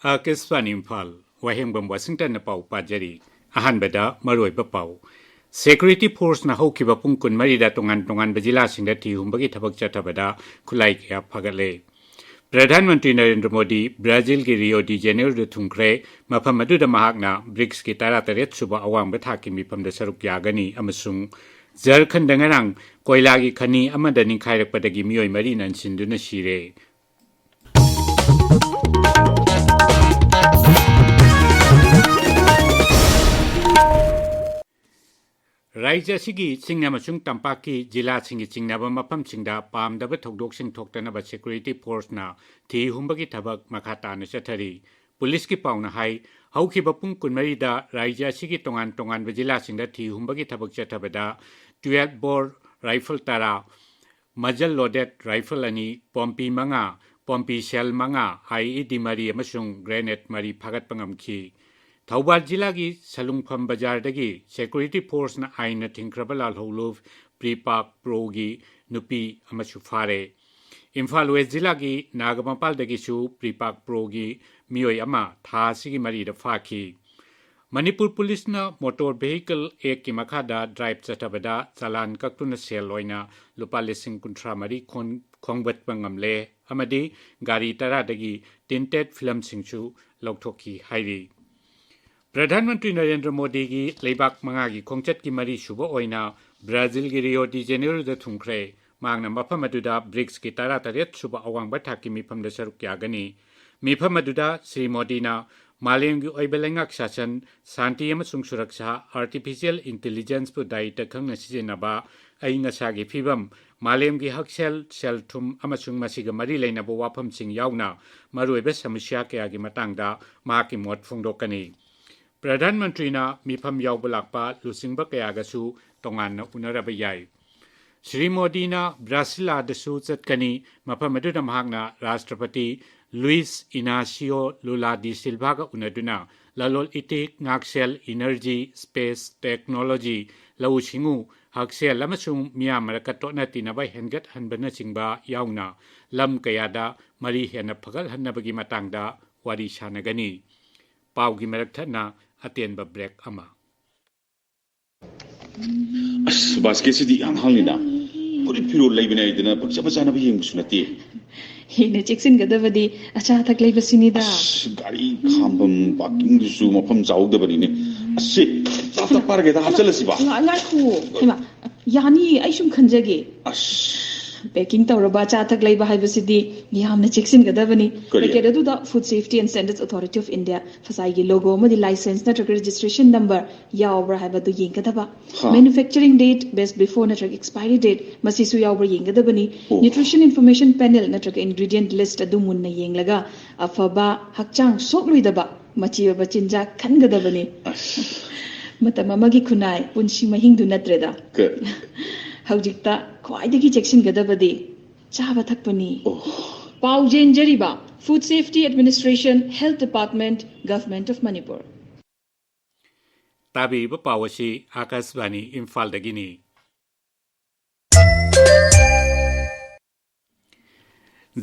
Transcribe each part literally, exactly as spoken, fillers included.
ꯑꯥꯀꯥꯁꯕꯥꯅꯤ ꯏꯝꯐꯥꯜ, ꯋꯥꯍꯦꯡꯕꯝ ꯋꯥꯁꯤꯡꯇꯟꯅ ꯄꯥꯎ ꯄꯥꯖꯔꯤ꯫ ꯑꯍꯥꯟꯕꯗ ꯃꯔꯨꯑꯣꯏꯕ ꯄꯥꯎ꯫ ꯁꯦꯀ꯭ꯌꯨꯔꯤꯇꯤ ꯐꯣꯔꯁꯅ ꯍꯧꯈꯤꯕ ꯄꯨꯡ ꯀꯨꯟꯃꯔꯤꯗ ꯇꯣꯉꯥꯟ ꯇꯣꯉꯥꯟꯕ ꯖꯤꯂꯥꯁꯤꯡꯗ ꯊꯤ ꯍꯨꯝꯕꯒꯤ ꯊꯕꯛ ꯆꯠꯊꯕꯗ ꯈꯨꯠꯂꯥꯏ ꯀꯌꯥ ꯐꯥꯒꯠꯂꯦ꯫ ꯄ꯭ꯔꯙꯥꯟ ꯃꯟꯇ꯭ꯔꯤ ꯅꯔꯦꯟꯗ꯭ꯔ ꯃꯣꯗꯤ ꯕ꯭ꯔꯥꯖꯤꯜꯒꯤ ꯔꯤꯑꯣ ꯗꯤ ꯖꯦꯅꯦꯔꯣꯗ ꯊꯨꯡꯈ꯭ꯔꯦ꯫ ꯃꯐꯝ ꯑꯗꯨꯗ ꯃꯍꯥꯛꯅ ꯕ꯭ꯔꯤꯛꯁꯀꯤ ꯇꯔꯥꯇꯔꯦꯠ ꯁꯨꯕ ꯑꯋꯥꯡꯕ ꯊꯥꯛꯀꯤ ꯃꯤꯐꯝꯗ ꯁꯔꯨꯛ ꯌꯥꯒꯅꯤ ꯑꯃꯁꯨꯡ ꯖꯔꯈꯟꯗ ꯉꯔꯥꯡ ꯀꯣꯏꯂꯥꯒꯤ ꯈꯅꯤ ꯑꯃꯗ ꯅꯤꯡꯈꯥꯏꯔꯛꯄꯗꯒꯤ ꯃꯤꯑꯣꯏ ꯃꯔꯤ ꯅꯟꯁꯤꯟꯗꯨꯅ ꯁꯤꯔꯦ꯫ ꯔꯥꯖ꯭ꯌ ꯑꯁꯤꯒꯤ ꯆꯤꯡ ꯑꯃꯁꯨꯡ ꯇꯝꯄꯥꯛꯀꯤ ꯖꯤꯂꯥꯁꯤꯡꯒꯤ ꯆꯤꯡꯅꯕ ꯃꯐꯝꯁꯤꯡꯗ ꯄꯥꯝꯗꯕ ꯊꯧꯗꯣꯛꯁꯤꯡ ꯊꯣꯛꯇꯅꯕ ꯁꯦꯀ꯭ꯌꯨꯔꯤꯇꯤ ꯐꯣꯔꯁꯅ ꯊꯤ ꯍꯨꯝꯕꯒꯤ ꯊꯕꯛ ꯃꯈꯥ ꯇꯥꯅ ꯆꯠꯊꯔꯤ꯫ ꯄꯨꯂꯤꯁꯀꯤ ꯄꯥꯎꯅ ꯍꯥꯏ, ꯍꯧꯈꯤꯕ ꯄꯨꯡ ꯀꯨꯟꯃꯔꯤꯗ ꯔꯥꯖ꯭ꯌ ꯑꯁꯤꯒꯤ ꯇꯣꯉꯥꯟ ꯇꯣꯉꯥꯟꯕ ꯖꯤꯂꯥꯁꯤꯡꯗ ꯊꯤ ꯍꯨꯝꯕꯒꯤ ꯊꯕꯛ ꯆꯠꯊꯕꯗ ꯇꯨꯌꯦꯜꯐ ꯕꯣꯔ ꯔꯥꯏꯐꯜ ꯇꯔꯥ, ꯃꯖꯜ ꯂꯣꯗꯦꯗ ꯔꯥꯏꯐꯜ ꯑꯅꯤ, ꯄꯣꯝꯄꯤ ꯃꯉꯥ, ꯄꯣꯝꯄꯤ ꯁꯦꯜ ꯃꯉꯥ, ꯑꯥꯏ ꯏ ꯗꯤ ꯃꯔꯤ ꯑꯃꯁꯨꯡ ꯒ꯭ꯔꯦꯅꯦꯗ ꯃꯔꯤ ꯐꯥꯒꯠꯄ ꯉꯝꯈꯤ꯫ ꯊꯧꯕꯥꯜ ꯖꯤꯂꯥꯒꯤ ꯁꯂꯨꯡꯐꯝ ꯕꯖꯥꯔꯗꯒꯤ ꯁꯦꯀ꯭ꯌꯨꯔꯤꯇꯤ ꯐꯣꯔꯁꯅ ꯑꯥꯏꯟꯅ ꯊꯤꯡꯈ꯭ꯔꯕ ꯂꯥꯜꯍꯧꯂꯨꯞ ꯄ꯭ꯔꯤꯄꯥꯛ ꯄ꯭ꯔꯣꯒꯤ ꯅꯨꯄꯤ ꯑꯃꯁꯨ ꯐꯥꯔꯦ꯫ ꯏꯝꯐꯥꯜ ꯋꯦꯁ ꯖꯤꯂꯥꯒꯤ ꯅꯥꯒꯥꯃꯄꯥꯜꯗꯒꯤꯁꯨ ꯄ꯭ꯔꯤꯄꯥꯛ ꯄ꯭ꯔꯣꯒꯤ ꯃꯤꯑꯣꯏ ꯑꯃ ꯊꯥ ꯑꯁꯤꯒꯤ ꯃꯔꯤꯗ ꯐꯥꯈꯤ꯫ ꯃꯅꯤꯄꯨꯔ ꯄꯨꯂꯤꯁꯅ ꯃꯣꯇꯣꯔ ꯚꯦꯍꯤꯀꯜ ꯑꯦꯛꯀꯤ ꯃꯈꯥꯗ ꯗ꯭ꯔꯥꯏꯚ ꯆꯠꯊꯕꯗ ꯆꯂꯥꯟ ꯀꯛꯇꯨꯅ ꯁꯦꯜ ꯑꯣꯏꯅ ꯂꯨꯄꯥ ꯂꯤꯁꯤꯡ ꯀꯨꯟꯊ꯭ꯔꯥ ꯃꯔꯤ ꯈꯣꯟ-, ꯈꯣꯝꯒꯠꯄ ꯉꯝꯂꯦ ꯑꯃꯗꯤ ꯒꯥꯔꯤ ꯇꯔꯥꯗꯒꯤ ꯇꯤꯟꯇꯦꯠ ꯐꯤꯂꯝꯁꯤꯡꯁꯨ ꯂꯧꯊꯣꯛꯈꯤ ꯍꯥꯏꯔꯤ꯫ ꯄ꯭ꯔꯙꯥꯟ ꯃꯟꯇ꯭ꯔꯤ ꯅꯔꯦꯟꯗ꯭ꯔ ꯃꯣꯗꯤꯒꯤ ꯂꯩꯕꯥꯛ ꯃꯉꯥꯒꯤ ꯈꯣꯡꯆꯠꯀꯤ ꯃꯔꯤꯁꯨꯕ ꯑꯣꯏꯅ ꯕ꯭ꯔꯥꯖꯤꯜꯒꯤ ꯔꯤꯑꯣ ꯗꯤ ꯖꯦꯅꯦꯔꯣꯗ ꯊꯨꯡꯈ꯭ꯔꯦ꯫ ꯃꯍꯥꯛꯅ ꯃꯐꯝ ꯑꯗꯨꯗ ꯕ꯭ꯔꯤꯛꯁꯀꯤ ꯇꯔꯥꯇꯔꯦꯠ ꯁꯨꯕ ꯑꯋꯥꯡꯕ ꯊꯥꯛꯀꯤ ꯃꯤꯐꯝꯗ ꯁꯔꯨꯛ ꯌꯥꯒꯅꯤ꯫ ꯃꯤꯐꯝ ꯑꯗꯨꯗ ꯁ꯭ꯔꯤ ꯃꯣꯗꯤꯅ ꯃꯥꯂꯦꯝꯒꯤ ꯑꯣꯏꯕ ꯂꯩꯉꯥꯛ ꯁꯥꯁꯟ, ꯁꯥꯟꯇꯤ ꯑꯃꯁꯨꯡ ꯁꯨꯔꯛꯁꯥ, ꯑꯥꯔꯇꯤꯐꯤꯁꯤꯌꯦꯜ ꯏꯟꯇꯦꯂꯤꯖꯦꯟꯁꯄꯨ ꯗꯥꯏꯇ ꯈꯪꯅ ꯁꯤꯖꯤꯟꯅꯕ, ꯑꯏꯪ ꯑꯁꯥꯒꯤ ꯐꯤꯕꯝ, ꯃꯥꯂꯦꯝꯒꯤ ꯍꯛꯁꯦꯜ, ꯁꯦꯜ ꯊꯨꯝ ꯑꯃꯁꯨꯡ ꯃꯁꯤꯒ ꯃꯔꯤ ꯂꯩꯅꯕ ꯋꯥꯐꯝꯁꯤꯡ ꯌꯥꯎꯅ ꯃꯔꯨꯑꯣꯏꯕ ꯁꯃꯁ꯭ꯌꯥ ꯀꯌꯥꯒꯤ ꯃꯇꯥꯡꯗ ꯃꯍꯥꯛꯀꯤ ꯃꯣꯠ ꯐꯣꯡꯗꯣꯛꯀꯅꯤ꯫ ꯄ꯭ꯔꯙꯥꯟ ꯃꯟꯇ꯭ꯔꯤꯅ ꯃꯤꯐꯝ ꯌꯥꯎꯕ ꯂꯥꯛꯄ ꯂꯨꯆꯤꯡꯕ ꯀꯌꯥꯒꯁꯨ ꯇꯣꯉꯥꯟꯅ ꯎꯅꯔꯕ ꯌꯥꯏ꯫ ꯁ꯭ꯔꯤ ꯃꯣꯗꯤꯅ ꯕ꯭ꯔꯥꯁꯤꯂꯥꯗꯁꯨ ꯆꯠꯀꯅꯤ꯫ ꯃꯐꯝ ꯑꯗꯨꯗ ꯃꯍꯥꯛꯅ ꯔꯥꯁꯇ꯭ꯔꯄꯇꯤ ꯂꯨꯏꯁ ꯏꯅꯥꯁꯤꯌꯣ ꯂꯨꯂꯥ ꯗꯤ ꯁꯤꯜꯚꯥꯒ ꯎꯅꯗꯨꯅ ꯂꯂꯣꯟ ꯏꯇꯤꯛ, ꯉꯥꯛꯁꯦꯜ, ꯏꯅꯔꯖꯤ, ꯁ꯭ꯄꯦꯁ, ꯇꯦꯛꯅꯣꯂꯣꯖꯤ, ꯂꯧꯎ ꯁꯤꯡꯎ, ꯍꯛꯁꯦꯜ ꯑꯃꯁꯨꯡ ꯃꯤꯌꯥꯝ ꯃꯔꯛꯇ ꯇꯣꯠꯅ ꯇꯤꯟꯅꯕ ꯍꯦꯟꯒꯠꯍꯟꯕꯅꯆꯤꯡꯕ ꯌꯥꯎꯅ ꯂꯝ ꯀꯌꯥꯗ ꯃꯔꯤ ꯍꯦꯟꯅ ꯐꯒꯠꯍꯟꯅꯕꯒꯤ ꯃꯇꯥꯡꯗ ꯋꯥꯔꯤ ꯁꯥꯟꯅꯒꯅꯤ꯫ ꯄꯥꯎꯒꯤ ꯃꯔꯛ ꯊꯠꯅ ꯑꯇꯦꯟꯕ ꯕ꯭ꯔꯦꯛ ꯑꯃ꯫ ꯑꯁ, ꯕꯥꯁꯀꯦꯠꯁꯤꯗꯤ ꯏꯍꯥꯡ ꯍꯥꯡꯂꯤꯅ꯫ ꯐꯨꯔꯤꯠ ꯐꯤꯔꯣꯜ ꯂꯩꯕꯅꯦ ꯍꯥꯏꯗꯅ ꯄꯪꯆꯥ ꯆꯥꯅꯕ ꯌꯦꯡꯕꯁꯨ ꯅꯠꯇꯦ꯫ ꯍꯦꯟꯅ ꯆꯦꯛꯁꯤꯟꯒꯗꯕꯗꯤ ꯑꯆꯥ ꯑꯊꯛ ꯂꯩꯕꯁꯤꯅꯤꯗ꯫ ꯑꯁ, ꯒꯥꯔꯤ ꯈꯥꯝꯐꯝ ꯄꯥꯔꯀꯤꯡꯗꯨꯁꯨ ꯃꯐꯝ ꯆꯥꯍꯧꯗꯕꯅꯤꯅꯦ꯫ ꯑꯁ, ꯁꯤ ꯆꯥꯛ ꯆꯥꯛ ꯄꯥꯔꯒꯦꯗ ꯍꯥꯞꯆꯜꯂꯁꯤꯕ꯫ ꯉꯥ-, ꯉꯥꯏꯈꯣ꯫ ꯍꯩꯃꯥ, ꯌꯥꯅꯤ, ꯑꯩ ꯁꯨꯝ ꯈꯟꯖꯒꯦ꯫ ꯑꯁ꯫ Packing ꯇꯧꯔꯕ ꯑꯆꯥ ꯑꯊꯛ ꯂꯩꯕ ꯍꯥꯏꯕꯁꯤꯗꯤ ꯌꯥꯝꯅ ꯆꯦꯛꯁꯤꯟꯒꯗꯕꯅꯤ꯫ ꯀꯔꯤ? Packet ꯑꯗꯨꯗ Food Safety and Standards Authority of India, ꯐꯁꯥꯏꯒꯤ logo ꯑꯃꯗꯤ license ꯅꯠꯇ꯭ꯔꯒ registration number ꯌꯥꯎꯕ꯭ꯔꯥ ꯍꯥꯏꯕꯗꯨ ꯌꯦꯡꯒꯗꯕ꯫ ꯍꯥ꯫ Manufacturing date, best before ꯅꯠꯇ꯭ꯔꯒ expiry date, ꯃꯁꯤꯁꯨ ꯌꯥꯎꯕ꯭ꯔꯥ ꯌꯦꯡꯒꯗꯕꯅꯤ꯫ ꯑꯣ꯫ Nutrition Information Panel ꯅꯠꯇ꯭ꯔꯒ ingredient list ꯑꯗꯨ ꯃꯨꯟꯅ ꯌꯦꯡꯂꯒ ꯑꯐꯕ, ꯍꯛꯆꯥꯡ ꯁꯣꯛꯂꯣꯏꯗꯕ, ꯃꯆꯤ ꯑꯣꯏꯕ ꯆꯤꯟꯖꯥꯛ ꯈꯟꯒꯗꯕꯅꯤ꯫ ꯑꯁ꯫ ꯃꯇꯝ ꯑꯃꯒꯤ ꯈꯨꯟꯅꯥꯏ, ꯄꯨꯟꯁꯤ ꯃꯍꯤꯡꯗꯨ ꯅꯠꯇ꯭ꯔꯦꯗ꯫ ꯀ- ꯍꯧꯖꯤꯛꯇ ꯈ꯭ꯋꯥꯏꯗꯒꯤ ꯆꯦꯛꯁꯤꯟꯒꯗꯕꯗꯤ ꯆꯥꯕ ꯊꯛꯄꯅꯤ꯫ ꯑꯣ꯫ ꯄꯥꯎ ꯆꯦꯟꯖꯔꯤꯕ Food Safety Administration, Health Department, Government of Manipur꯫ ꯇꯥꯕꯤꯔꯤꯕ ꯄꯥꯎ ꯑꯁꯤ ꯑꯥꯀꯥꯁꯕꯥꯅꯤ ꯏꯝꯐꯥꯜꯗꯒꯤꯅꯤ꯫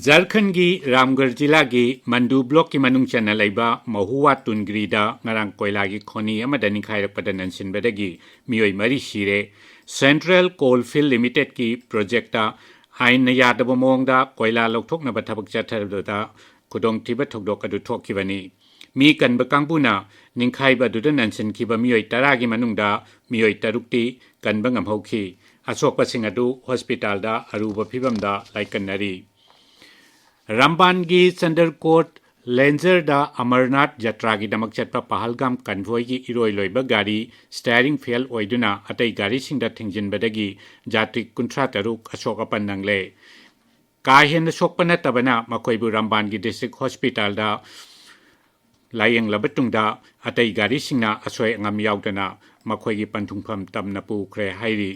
ꯖꯔꯈꯟꯒꯤ ꯔꯥꯝꯒꯔ ꯖꯤꯂꯥꯒꯤ ꯃꯟꯗꯨ ꯕ꯭ꯂꯣꯛꯀꯤ ꯃꯅꯨꯡ ꯆꯟꯅ ꯂꯩꯕ ꯃꯍꯨꯋꯥ ꯇꯨꯟꯒ꯭ꯔꯤꯗ ꯉꯔꯥꯡ ꯀꯣꯏꯂꯥꯒꯤ ꯈꯣꯅꯤ ꯑꯃꯗ ꯅꯤꯡꯈꯥꯏꯔꯛꯄꯗ ꯅꯟꯁꯤꯟꯕꯗꯒꯤ ꯃꯤꯑꯣꯏ ꯃꯔꯤ ꯁꯤꯔꯦ꯫ Central Coalfield Limitedꯀꯤ ꯄ꯭ꯔꯣꯖꯦꯛꯇ ꯑꯥꯏꯟꯅ ꯌꯥꯗꯕ ꯃꯑꯣꯡꯗ ꯀꯣꯏꯂꯥ ꯂꯧꯊꯣꯛꯅꯕ ꯊꯕꯛ ꯆꯠꯊꯕꯗ ꯈꯨꯗꯣꯡꯊꯤꯕ ꯊꯧꯗꯣꯛ ꯑꯗꯨ ꯊꯣꯛꯈꯤꯕꯅꯤ꯫ ꯃꯤ ꯀꯟꯕ ꯀꯥꯡꯕꯨꯅ ꯅꯤꯡꯈꯥꯏꯕ ꯑꯗꯨꯗ ꯅꯟꯁꯤꯟꯈꯤꯕ ꯃꯤꯑꯣꯏ ꯇꯔꯥꯒꯤ ꯃꯅꯨꯡꯗ ꯃꯤꯑꯣꯏ ꯇꯔꯨꯛꯇꯤ ꯀꯟꯕ ꯉꯝꯍꯧꯈꯤ꯫ ꯑꯁꯣꯛꯄꯁꯤꯡ ꯑꯗꯨ ꯍꯣꯁꯄꯤꯇꯥꯜꯗ ꯑꯔꯨꯕ ꯐꯤꯚꯝꯗ ꯂꯥꯏꯀꯠꯅꯔꯤ꯫ ꯔꯝꯕꯥꯟꯒꯤ ꯆꯟꯗꯔꯀꯣꯠ ꯂꯦꯟꯖꯔꯗ ꯑꯃꯔꯅꯥꯊ ꯖꯇ꯭ꯔꯥꯒꯤꯗꯃꯛ ꯆꯠꯄ ꯄꯍꯜꯒꯥꯝ ꯀꯟꯚꯣꯏꯒꯤ ꯏꯔꯣꯏ ꯂꯣꯏꯕ ꯒꯥꯔꯤ steering fail ꯑꯣꯏꯗꯨꯅ ꯑꯇꯩ ꯒꯥꯔꯤꯁꯤꯡꯗ ꯊꯤꯡꯖꯤꯟꯕꯗꯒꯤ ꯖꯥꯇ꯭ꯔꯤ ꯀꯨꯟꯊ꯭ꯔꯥ ꯇꯔꯨꯛ ꯑꯁꯣꯛ ꯑꯄꯟ ꯅꯪꯂꯦ꯫ ꯀꯥ ꯍꯦꯟꯅ ꯁꯣꯛꯄ ꯅꯠꯇꯕꯅ ꯃꯈꯣꯏꯕꯨ ꯔꯝꯕꯥꯟꯒꯤ district hospitalꯗ ꯂꯥꯌꯦꯡꯂꯕ ꯇꯨꯡꯗ ꯑꯇꯩ ꯒꯥꯔꯤꯁꯤꯡꯅ ꯑꯁꯣꯏ ꯑꯉꯥꯝ ꯌꯥꯎꯗꯅ ꯃꯈꯣꯏꯒꯤ ꯄꯟꯊꯨꯡꯐꯝ ꯇꯝꯅ ꯄꯨꯈ꯭ꯔꯦ ꯍꯥꯏꯔꯤ꯫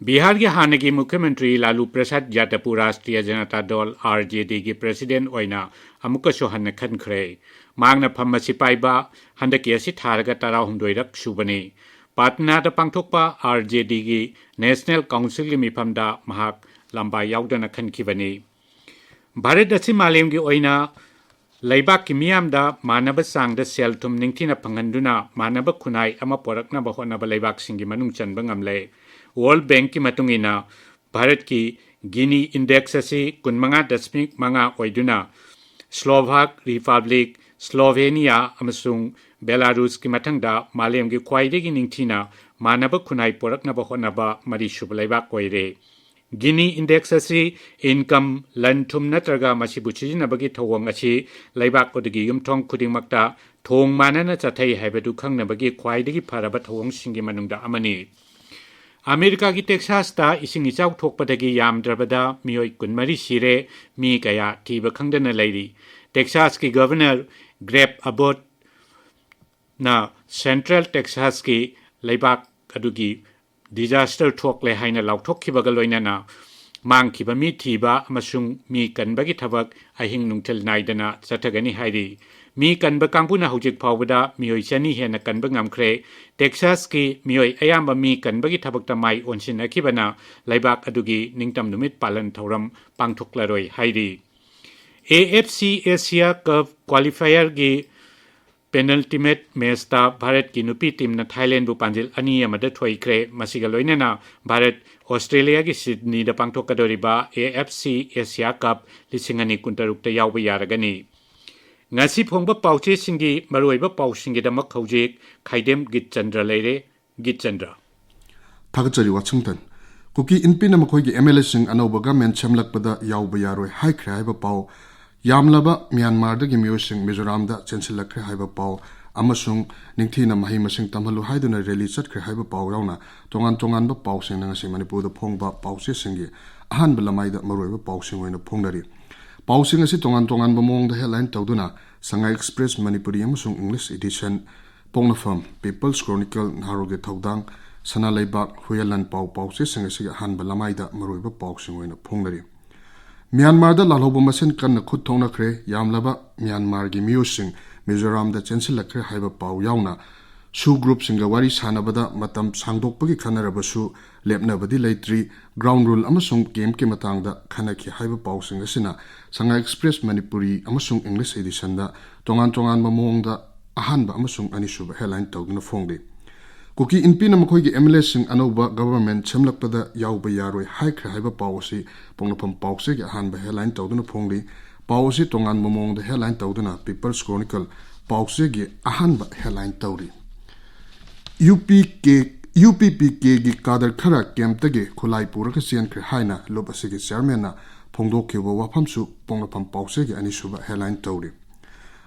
ꯕꯤꯍꯥꯔꯒꯤ ꯍꯥꯟꯅꯒꯤ ꯃꯨꯈ꯭ꯌ ꯃꯟꯇ꯭ꯔꯤ ꯂꯥꯂꯨ ꯄ꯭ꯔꯁꯥꯗ ꯌꯥꯗꯕꯄꯨ ꯔꯥꯁꯇ꯭ꯔꯤꯌ ꯖꯅꯇꯥ ꯗꯜ, RJDꯒꯤ president ꯑꯣꯏꯅ ꯑꯃꯨꯛꯀꯁꯨ ꯍꯟꯅ ꯈꯟꯈ꯭ꯔꯦ꯫ ꯃꯍꯥꯛꯅ ꯐꯝ ꯑꯁꯤ ꯄꯥꯏꯕ ꯍꯟꯗꯛꯀꯤ ꯑꯁꯤ ꯊꯥꯔꯒ ꯇꯔꯥꯍꯨꯝꯗꯣꯏꯔꯛ ꯁꯨꯕꯅꯤ꯫ ꯄꯥꯠꯅꯥꯗ ꯄꯥꯡꯊꯣꯛꯄ RJDꯒꯤ National Councilꯒꯤ ꯃꯤꯐꯝꯗ ꯃꯍꯥꯛ ꯂꯝꯕꯥ ꯌꯥꯎꯗꯅ ꯈꯟꯈꯤꯕꯅꯤ꯫ ꯚꯥꯔꯠ ꯑꯁꯤ ꯃꯥꯂꯦꯝꯒꯤ ꯑꯣꯏꯅ ꯂꯩꯕꯥꯛꯀꯤ ꯃꯤꯌꯥꯝꯗ ꯃꯥꯟꯅꯕ ꯆꯥꯡꯗ ꯁꯦꯜ ꯊꯨꯝ ꯅꯤꯡꯊꯤꯅ ꯐꯪꯍꯟꯗꯨꯅ ꯃꯥꯟꯅꯕ ꯈꯨꯟꯅꯥꯏ ꯑꯃ ꯄꯣꯔꯛꯅꯕ ꯍꯣꯠꯅꯕ ꯂꯩꯕꯥꯛꯁꯤꯡꯒꯤ ꯃꯅꯨꯡ ꯆꯟꯕ ꯉꯝꯂꯦ꯫ World Bankꯀꯤ ꯃꯇꯨꯡ ꯏꯟꯅ, ꯚꯥꯔꯠꯀꯤ ꯒꯤꯅꯤ index ꯑꯁꯤ ꯀꯨꯟꯃꯉꯥ ꯗꯁꯃꯤꯛ ꯃꯉꯥ ꯑꯣꯏꯗꯨꯅ, Slovak Republic, Slovenia ꯑꯃꯁꯨꯡ Belarusꯀꯤ ꯃꯊꯪꯗ ꯃꯥꯂꯦꯝꯒꯤ ꯈ꯭ꯋꯥꯏꯗꯒꯤ ꯅꯤꯡꯊꯤꯅ ꯃꯥꯟꯅꯕ ꯈꯨꯟꯅꯥꯏ ꯄꯣꯔꯛꯅꯕ ꯍꯣꯠꯅꯕ ꯃꯔꯤꯁꯨꯕ ꯂꯩꯕꯥꯛ ꯑꯣꯏꯔꯦ꯫ ꯒꯤꯅꯤ index ꯑꯁꯤ income, ꯂꯟ ꯊꯨꯝ ꯅꯠꯇ꯭ꯔꯒ ꯃꯁꯤꯕꯨ ꯁꯤꯖꯤꯟꯅꯕꯒꯤ ꯊꯧꯑꯣꯡ ꯑꯁꯤ ꯂꯩꯕꯥꯛ ꯑꯗꯨꯒꯤ ꯌꯨꯝꯊꯣꯡ ꯈꯨꯗꯤꯡꯃꯛꯇ ꯊꯣꯡ ꯃꯥꯟꯅꯅ ꯆꯠꯊꯩ ꯍꯥꯏꯕꯗꯨ ꯈꯪꯅꯕꯒꯤ ꯈ꯭ꯋꯥꯏꯗꯒꯤ ꯐꯔꯕ ꯊꯧꯑꯣꯡꯁꯤꯡꯒꯤ ꯃꯅꯨꯡꯗ ꯑꯃꯅꯤ꯫ ꯑꯃꯦꯔꯤꯀꯥꯒꯤ ꯇꯦꯛꯁꯥꯁꯇ ꯏꯁꯤꯡ ꯏꯆꯥꯎ ꯊꯣꯛꯄꯗꯒꯤ ꯌꯥꯝꯗ꯭ꯔꯕꯗ ꯃꯤꯑꯣꯏ ꯀꯨꯟꯃꯔꯤ ꯁꯤꯔꯦ, ꯃꯤ ꯀꯌꯥ ꯊꯤꯕ ꯈꯪꯗꯅ ꯂꯩꯔꯤ꯫ ꯇꯦꯛꯁꯥꯁꯀꯤ ꯒꯚꯔꯅꯔ ꯒ꯭ꯔꯦꯞ ꯑꯕꯣꯠꯅ ꯁꯦꯟꯇ꯭ꯔꯦꯜ ꯇꯦꯛꯁꯥꯁꯀꯤ ꯂꯩꯕꯥꯛ ꯑꯗꯨꯒꯤ disaster ꯊꯣꯛꯂꯦ ꯍꯥꯏꯅ ꯂꯥꯎꯊꯣꯛꯈꯤꯕꯒ ꯂꯣꯏꯅꯅ ꯃꯥꯡꯈꯤꯕ ꯃꯤ ꯊꯤꯕ ꯑꯃꯁꯨꯡ ꯃꯤ ꯀꯟꯕꯒꯤ ꯊꯕꯛ ꯑꯍꯤꯡ ꯅꯨꯡꯊꯤꯜ ꯅꯥꯏꯗꯅ ꯆꯠꯊꯒꯅꯤ ꯍꯥꯏꯔꯤ꯫ ꯃꯤ ꯀꯟꯕ ꯀꯥꯡꯕꯨꯅ ꯍꯧꯖꯤꯛ ꯐꯥꯎꯕꯗ ꯃꯤꯑꯣꯏ ꯆꯅꯤ ꯍꯦꯟꯅ ꯀꯟꯕ ꯉꯝꯈ꯭ꯔꯦ꯫ ꯇꯦꯛꯁꯥꯁꯀꯤ ꯃꯤꯑꯣꯏ ꯑꯌꯥꯝꯕ ꯃꯤ ꯀꯟꯕꯒꯤ ꯊꯕꯛꯇ ꯃꯥꯏ ꯑꯣꯟꯁꯤꯟꯅꯈꯤꯕꯅ ꯂꯩꯕꯥꯛ ꯑꯗꯨꯒꯤ ꯅꯤꯡꯇꯝ ꯅꯨꯃꯤꯠ ꯄꯥꯂꯟ ꯊꯧꯔꯝ ꯄꯥꯡꯊꯣꯛꯂꯔꯣꯏ ꯍꯥꯏꯔꯤ꯫ AFC Asia Cup qualifierꯒꯤ penultimate matchꯇ ꯚꯥꯔꯠꯀꯤ ꯅꯨꯄꯤ ꯇꯤꯝꯅ ꯊꯥꯏꯂꯦꯟꯕꯨ ꯄꯥꯟꯖꯤꯜ ꯑꯅꯤ ꯑꯃꯗ ꯊꯣꯏꯈ꯭ꯔꯦ꯫ ꯃꯁꯤꯒ ꯂꯣꯏꯅꯅ ꯚꯥꯔꯠ ꯑꯣꯁꯇ꯭ꯔꯦꯂꯤꯌꯥꯒꯤ ꯁꯤꯗꯅꯤꯗ ꯄꯥꯡꯊꯣꯛꯀꯗꯧꯔꯤꯕ AFC Asia Cup ꯂꯤꯁꯤꯡ ꯑꯅꯤ ꯀꯨꯟꯇꯔꯨꯛꯇ ꯌꯥꯎꯕ ꯌꯥꯔꯒꯅꯤ꯫ ꯉꯁꯤ ꯐꯣꯡꯕ ꯄꯥꯎꯆꯦꯁꯤꯡꯒꯤ ꯃꯔꯨꯑꯣꯏꯕ ꯄꯥꯎꯁꯤꯡꯒꯤꯗꯃꯛ ꯍꯧꯖꯤꯛ ꯈꯥꯏꯗꯦꯝ ꯒꯤꯠꯆꯟꯗ꯭ꯔ ꯂꯩꯔꯦ꯫ ꯒꯤꯠꯆꯟꯗ꯭ꯔ꯫ ꯊꯥꯒꯠꯆꯔꯤ ꯋꯥꯁꯤꯡꯇꯟ꯫ ꯀꯨꯀꯤ ꯏꯟꯄꯤꯅ ꯃꯈꯣꯏꯒꯤ MLAꯁꯤꯡ ꯑꯅꯧꯕ ꯒꯃꯦꯟ ꯁꯦꯝꯂꯛꯄꯗ ꯌꯥꯎꯕ ꯌꯥꯔꯣꯏ ꯍꯥꯏꯈ꯭ꯔꯦ ꯍꯥꯏꯕ ꯄꯥꯎ, ꯌꯥꯝꯂꯕ ꯃ꯭ꯌꯥꯟꯃꯥꯔꯗꯒꯤ ꯃꯤꯑꯣꯏꯁꯤꯡ ꯃꯤꯖꯣꯔꯥꯝꯗ ꯆꯦꯟꯁꯤꯜꯂꯛꯈ꯭ꯔꯦ ꯍꯥꯏꯕ ꯄꯥꯎ, ꯑꯃꯁꯨꯡ ꯅꯤꯡꯊꯤꯅ ꯃꯍꯩ ꯃꯁꯤꯡ ꯇꯝꯍꯜꯂꯨ ꯍꯥꯏꯗꯨꯅ ꯔꯦꯂꯤ ꯆꯠꯈ꯭ꯔꯦ ꯍꯥꯏꯕ ꯄꯥꯎ ꯌꯥꯎꯅ ꯇꯣꯉꯥꯟ ꯇꯣꯉꯥꯟꯕ ꯄꯥꯎꯁꯤꯡꯅ ꯉꯁꯤ ꯃꯅꯤꯄꯨꯔꯗ ꯐꯣꯡꯕ ꯄꯥꯎꯆꯦꯁꯤꯡꯒꯤ ꯑꯍꯥꯟꯕ ꯂꯃꯥꯏꯗ ꯃꯔꯨꯑꯣꯏꯕ ꯄꯥꯎꯁꯤꯡ ꯑꯣꯏꯅ ꯐꯣꯡꯅꯔꯤ꯫ ꯄꯥꯎꯁꯤꯡ ꯑꯁꯤ ꯇꯣꯉꯥꯟ ꯇꯣꯉꯥꯟꯕ ꯃꯑꯣꯡꯗ headline ꯇꯧꯗꯨꯅ ꯁꯉꯥꯏ ꯑꯦꯛꯁꯄ꯭ꯔꯦꯁ ꯃꯅꯤꯄꯨꯔꯤ ꯑꯃꯁꯨꯡ ꯏꯪꯂꯤꯁ edition, ꯄꯣꯛꯅꯐꯝ, People's Chronicle, ꯅꯍꯥꯔꯣꯜꯒꯤ ꯊꯧꯗꯥꯡ, ꯁꯅꯥ ꯂꯩꯕꯥꯛ, ꯍꯨꯌꯦꯟꯂꯥꯟ ꯄꯥꯎ ꯄꯥꯎꯆꯦꯁꯤꯡ ꯑꯁꯤꯒꯤ ꯑꯍꯥꯟꯕ ꯂꯃꯥꯏꯗ ꯃꯔꯨꯑꯣꯏꯕ ꯄꯥꯎꯁꯤꯡ ꯑꯣꯏꯅ ꯐꯣꯡꯅꯔꯤ꯫ ꯃ꯭ꯌꯥꯟꯃꯥꯔꯗ ꯂꯥꯜꯍꯧꯕ ꯃꯁꯦꯟ ꯀꯟꯅ ꯈꯨꯠ ꯊꯣꯛꯅꯈ꯭ꯔꯦ, ꯌꯥꯝꯂꯕ ꯃ꯭ꯌꯥꯟꯃꯥꯔꯒꯤ ꯃꯤꯑꯣꯏꯁꯤꯡ ꯃꯤꯖꯣꯔꯥꯝꯗ ꯆꯦꯟꯁꯤꯜꯂꯛꯈ꯭ꯔꯦ ꯍꯥꯏꯕ ꯄꯥꯎ ꯌꯥꯎꯅ ꯁꯨ ꯒ꯭ꯔꯨꯞꯁꯤꯡꯒ ꯋꯥꯔꯤ ꯁꯥꯟꯅꯕꯗ ꯃꯇꯝ ꯁꯥꯡꯗꯣꯛꯄꯒꯤ ꯈꯟꯅꯔꯕꯁꯨ ꯂꯦꯞꯅꯕꯗꯤ ꯂꯩꯇ꯭ꯔꯤ꯫ ꯒ꯭ꯔꯥꯎꯟ ꯔꯨꯜ ꯑꯃꯁꯨꯡ ꯀꯦꯝꯞꯀꯤ ꯃꯇꯥꯡꯗ ꯈꯟꯅꯈꯤ ꯍꯥꯏꯕ ꯄꯥꯎꯁꯤꯡ ꯑꯁꯤꯅ ꯁꯉꯥꯏ ꯑꯦꯛꯁꯄ꯭ꯔꯦꯁ ꯃꯅꯤꯄꯨꯔꯤ ꯑꯃꯁꯨꯡ ꯏꯪꯂꯤꯁ ꯏꯗꯤꯁꯟꯗ ꯇꯣꯉꯥꯟ ꯇꯣꯉꯥꯟꯕ ꯃꯑꯣꯡꯗ ꯑꯍꯥꯟꯕ ꯑꯃꯁꯨꯡ ꯑꯅꯤꯁꯨꯕ ꯍꯦꯗꯂꯥꯏꯟ ꯇꯧꯗꯨꯅ ꯐꯣꯡꯂꯤ꯫ ꯀꯨꯀꯤ ꯏꯟꯄꯤꯅ ꯃꯈꯣꯏꯒꯤ ꯑꯦꯝ ꯑꯦꯜ ꯑꯦꯁꯤꯡ ꯑꯅꯧꯕ ꯒꯕꯔꯟꯃꯦꯟꯠ ꯁꯦꯝꯂꯛꯄꯗ ꯌꯥꯎꯕ ꯌꯥꯔꯣꯏ ꯍꯥꯏꯈ꯭ꯔꯦ ꯍꯥꯏꯕ ꯄꯥꯎ ꯑꯁꯤ ꯄꯣꯛꯅꯐꯝ ꯄꯥꯎꯆꯦꯒꯤ ꯑꯍꯥꯟꯕ ꯍꯦꯗꯂꯥꯏꯟ ꯇꯧꯗꯨꯅ ꯐꯣꯡꯂꯤ꯫ ꯄꯥꯎ ꯑꯁꯤ ꯇꯣꯉꯥꯟꯕ ꯃꯑꯣꯡꯗ ꯍꯦꯗꯂꯥꯏꯟ ꯇꯧꯗꯨꯅ ꯄꯤꯄꯜꯁ ꯀ꯭ꯔꯣꯅꯤꯀꯜ ꯄꯥꯎꯆꯦꯒꯤ ꯑꯍꯥꯟꯕ ꯍꯦꯗꯂꯥꯏꯟ ꯇꯧꯔꯤ꯫ ꯌꯨ ꯄꯤ ꯀꯦ, ꯌꯨ ꯄꯤ ꯄꯤ ꯀꯦꯒꯤ ꯀꯥꯗꯔ ꯈꯔ ꯀꯦꯝꯞꯇꯒꯤ ꯈꯨꯠꯂꯥꯏ ꯄꯨꯔꯒ ꯆꯦꯟꯈ꯭ꯔꯦ ꯍꯥꯏꯅ ꯂꯨꯞ ꯑꯁꯤꯒꯤ ꯆꯤꯌꯔꯃꯦꯟꯅ ꯐꯣꯡꯗꯣꯛꯈꯤꯕ ꯋꯥꯐꯝꯁꯨ ꯄꯣꯛꯅꯐꯝ ꯄꯥꯎꯆꯦꯒꯤ ꯑꯅꯤꯁꯨꯕ ꯍꯦꯗꯂꯥꯏꯟ ꯇꯧꯔꯤ꯫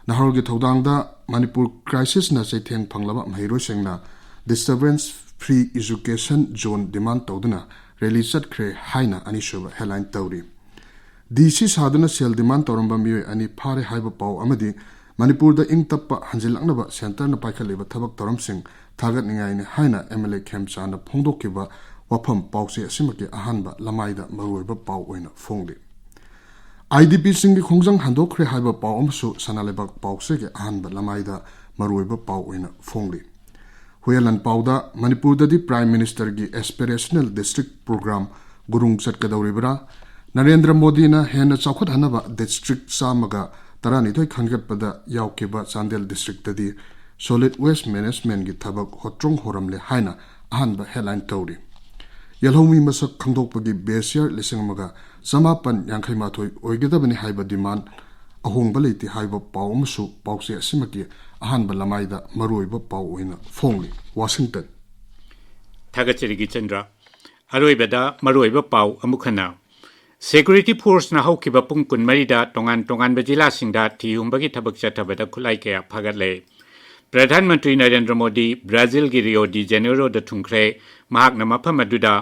ꯅꯍꯥꯔꯣꯜꯒꯤ ꯊꯧꯗꯥꯡꯗ ꯃꯅꯤꯄꯨꯔ ꯀ꯭ꯔꯥꯏꯁꯤꯁꯅ ꯆꯩꯊꯦꯡ ꯐꯪꯂꯕ ꯃꯍꯩꯔꯣꯏꯁꯤꯡꯅ disturbance free education zone demand ꯇꯧꯗꯨꯅ ꯔꯦꯂꯤ ꯆꯠꯈ꯭ꯔꯦ ꯍꯥꯏꯅ ꯑꯅꯤꯁꯨꯕ ꯍꯦꯗꯂꯥꯏꯟ ꯇꯧꯔꯤ꯫ ꯗꯤ ꯁꯤ ꯁꯥꯗꯨꯅ ꯁꯦꯜ ꯗꯤꯃꯥꯟ ꯇꯧꯔꯝꯕ ꯃꯤꯑꯣꯏ ꯑꯅꯤ ꯐꯥꯔꯦ ꯍꯥꯏꯕ ꯄꯥꯎ ꯑꯃꯗꯤ ꯃꯅꯤꯄꯨꯔꯗ ꯏꯪ ꯇꯞꯄ ꯍꯟꯖꯤꯜꯂꯛꯅꯕ ꯁꯦꯟꯇꯔꯅ ꯄꯥꯏꯈꯠꯂꯤꯕ ꯊꯕꯛ ꯊꯧꯔꯝꯁꯤꯡ ꯊꯥꯒꯠꯅꯤꯡꯉꯥꯏꯅꯤ ꯍꯥꯏꯅ ꯑꯦꯝ ꯑꯦꯜ ꯑꯦ ꯈꯦꯝꯆꯥꯟꯅ ꯐꯣꯡꯗꯣꯛꯈꯤꯕ ꯋꯥꯐꯝ ꯄꯥꯎꯆꯦ ꯑꯁꯤꯃꯛꯀꯤ ꯑꯍꯥꯟꯕ ꯂꯃꯥꯏꯗ ꯃꯔꯨꯑꯣꯏꯕ ꯄꯥꯎ ꯑꯣꯏꯅ ꯐꯣꯡꯂꯤ꯫ ꯑꯥꯏ ꯗꯤ ꯄꯤꯁꯤꯡꯒꯤ ꯈꯣꯡꯖꯪ ꯍꯟꯗꯣꯛꯈ꯭ꯔꯦ ꯍꯥꯏꯕ ꯄꯥꯎ ꯑꯃꯁꯨ ꯁꯅꯥ ꯂꯩꯕꯥꯛ ꯄꯥꯎꯆꯦꯒꯤ ꯑꯍꯥꯟꯕ ꯂꯃꯥꯏꯗ ꯃꯔꯨꯑꯣꯏꯕ ꯄꯥꯎ ꯑꯣꯏꯅ ꯐꯣꯡꯂꯤ꯫ ꯍꯨꯌꯦꯟ ꯂꯥꯟꯄꯥꯎꯗ ꯃꯅꯤꯄꯨꯔꯗꯗꯤ Prime Ministerꯒꯤ Aspirational District Program Gurung ꯆꯠꯀꯗꯧꯔꯤꯕ꯭ꯔꯥ? Narendra ꯃꯣꯗꯤꯅ ꯍꯦꯟꯅ ꯆꯥꯎꯈꯠꯍꯟꯅꯕ district ꯆꯥꯝꯃꯒ ꯇꯔꯥꯅꯤꯊꯣꯏ ꯈꯟꯒꯠꯄꯗ ꯌꯥꯎꯈꯤꯕ ꯆꯥꯟꯗꯦꯜ districtꯇꯗꯤ solid waste managementꯀꯤ ꯊꯕꯛ ꯍꯣꯇ꯭ꯔꯣꯡ ꯍꯣꯔꯝꯂꯦ ꯍꯥꯏꯅ ꯑꯍꯥꯟꯕ ꯍꯦꯗꯂꯥꯏꯟ ꯇꯧꯔꯤ꯫ ꯌꯦꯜꯍꯧꯃꯤ ꯃꯁꯛ ꯈꯪꯗꯣꯛꯄꯒꯤ base year ꯂꯤꯁꯤꯡ ꯑꯃꯒ ꯆꯃꯥꯄꯟ ꯌꯥꯡꯈꯩ ꯃꯥꯊꯣꯏ ꯑꯣꯏꯒꯗꯕꯅꯤ ꯍꯥꯏꯕ ꯗꯤꯃꯥꯟ ꯑꯍꯣꯡꯕ ꯂꯩꯇꯦ ꯍꯥꯏꯕ ꯄꯥꯎ ꯑꯃꯁꯨ ꯄꯥꯎꯆꯦ ꯑꯁꯤꯃꯛꯀꯤ ꯑꯍꯥꯟꯕ ꯂꯃꯥꯏꯗ ꯃꯔꯨꯑꯣꯏꯕ ꯄꯥꯎ ꯑꯣꯏꯅ ꯐꯣꯡꯂꯤ꯫ ꯋꯥꯁꯤꯡꯇꯟ꯫ ꯊꯥꯒꯠꯆꯔꯤ ꯒꯤꯆꯟꯗ꯭ꯔ꯫ ꯑꯔꯣꯏꯕꯗ ꯃꯔꯨꯑꯣꯏꯕ ꯄꯥꯎ ꯑꯃꯨꯛ ꯍꯟꯅ꯫ Security Forceꯅ ꯍꯧꯈꯤꯕ ꯄꯨꯡ ꯀꯨꯟꯃꯔꯤꯗ ꯇꯣꯉꯥꯟ ꯇꯣꯉꯥꯟꯕ ꯖꯤꯂꯥꯁꯤꯡꯗ ꯊꯤꯍꯨꯝꯕꯒꯤ ꯊꯕꯛ ꯆꯠꯊꯕꯗ ꯈꯨꯠꯂꯥꯏ ꯀꯌꯥ ꯐꯥꯒꯠꯂꯦ꯫ ꯄ꯭ꯔꯙꯥꯟ ꯃꯟꯇ꯭ꯔꯤ ꯅꯔꯦꯟꯗ꯭ꯔ ꯃꯣꯗꯤ ꯕ꯭ꯔꯥꯖꯤꯜꯒꯤ ꯔꯤꯑꯣ ꯗꯤ ꯖꯦꯅꯦꯔꯣꯗ ꯊꯨꯡꯈ꯭ꯔꯦ꯫ ꯃꯍꯥꯛꯅ ꯃꯐꯝ ꯑꯗꯨꯗ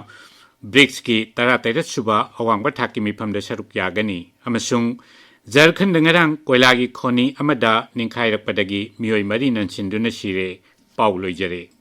ꯕ꯭ꯔꯤꯛꯁꯀꯤ ꯇꯔꯥꯇꯔꯦꯠ ꯁꯨꯕ ꯑꯋꯥꯡꯕ ꯊꯥꯛꯀꯤ ꯃꯤꯐꯝꯗ ꯁꯔꯨꯛ ꯌꯥꯒꯅꯤ꯫ ꯑꯃꯁꯨꯡ ꯖꯔꯈꯟꯗ ꯉꯔꯥꯡ ꯀꯣꯏꯂꯥꯒꯤ ꯈꯣꯅꯤ ꯑꯃꯗ ꯅꯤꯡꯈꯥꯏꯔꯛꯄꯗꯒꯤ ꯃꯤꯑꯣꯏ ꯃꯔꯤ ꯅꯟꯁꯤꯟꯗꯨꯅ ꯁꯤꯔꯦ꯫ ꯄꯥꯎ ꯂꯣꯏꯖꯔꯦ꯫